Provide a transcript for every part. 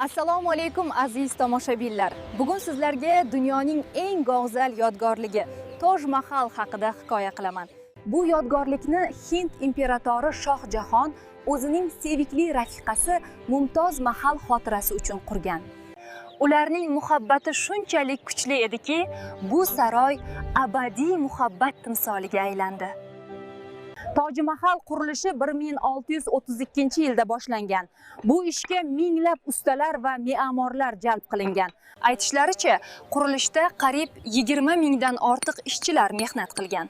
Assalomu alaykum, aziz tomoshabinlar. Bugun sizlarga dunyoning eng go'zal yodgorligi Toj Mahal haqida hikoya qilaman. Bu yodgorlikni Hind imperatori Shoh Jahon o'zining sevikli rafiqasi Mumtoz Mahal xotirasi uchun qurgan. Ularning muhabbati shunchalik kuchli ediki, bu saroy abadiy muhabbat timsoliga aylandi. Toji Mahal qurilishi 1632-yilda boshlangan. Bu ishga minglab ustalar va me'morlar jalb qilingan. Aytishlaricha, qurilishda qariyb 20 mingdan ortiq ishchilar mehnat qilgan.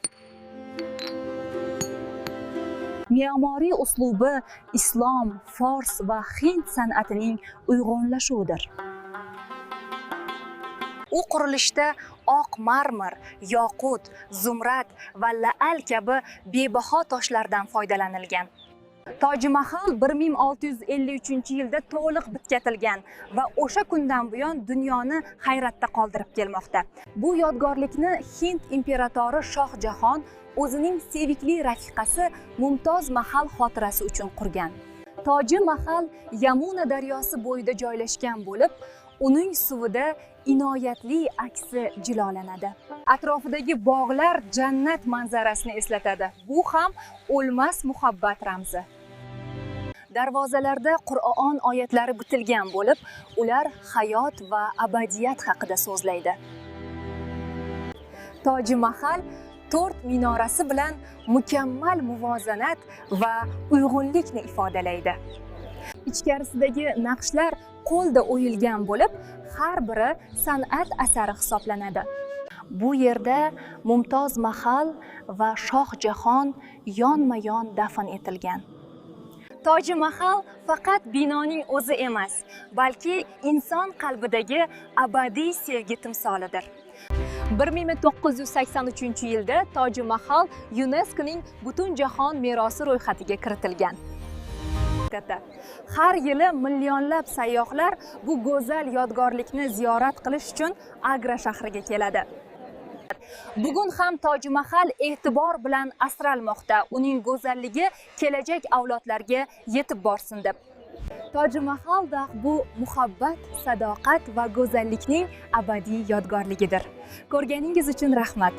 Me'moriy uslubi islom, fors va hind san'atining uyg'unlashuvidir. U qurilishda oq marmar, yoqut, zumrad va la'al kabi bebaho toshlardan foydalanilgan. Toji Mahal 1653-yilda to'liq bitkatilgan va o'sha kundan buyon dunyoni hayratda qoldirib kelmoqda. Bu yodgorlikni Hind imperatori Shoh Jahon o'zining sevikli rafiqasi Mumtoz Mahal xotirasi uchun qurgan. Toji Mahal Yamuna daryosi bo'yida joylashgan bo'lib, uning suvida inoyatli aksi jilolanadi. Atrofidagi bog'lar jannat manzarasini eslatadi. Bu ham o'lmas muhabbat ramzi. Darvozalarda Qur'on oyatlari bitilgan bo'lib, ular hayot va abadiyat haqida so'zlaydi. Toji Mahal to'rt minorasi bilan mukammal muvozanat va uyg'unlikni ifodalaydi. Ichkarisidagi naqshlar qo'lda o'yilgan bo'lib, har biri san'at asari hisoblanadi. Bu yerda Mumtoz Mahal va Shoh Jahon yonma-yon dafn etilgan. Toji Mahal faqat binoning o'zi emas, balki inson qalbidagi abadiy sevgi timsolidir. 1983-yilda Toji Mahal UNESCOning Butunjahon merosi ro'yxatiga kiritilgan. Har yili millionlab sayyohlar bu go'zal yodgorlikni ziyorat qilish uchun Agra shahriga keladi. Bugun ham Toji Mahal e'tibor bilan asralmoqda. Uning go'zalligi kelajak avlodlarga yetib borsin deb. Toji Mahal bu muhabbat, sadoqat va go'zallikning abadiy yodgorligidir. Ko'rganingiz uchun rahmat.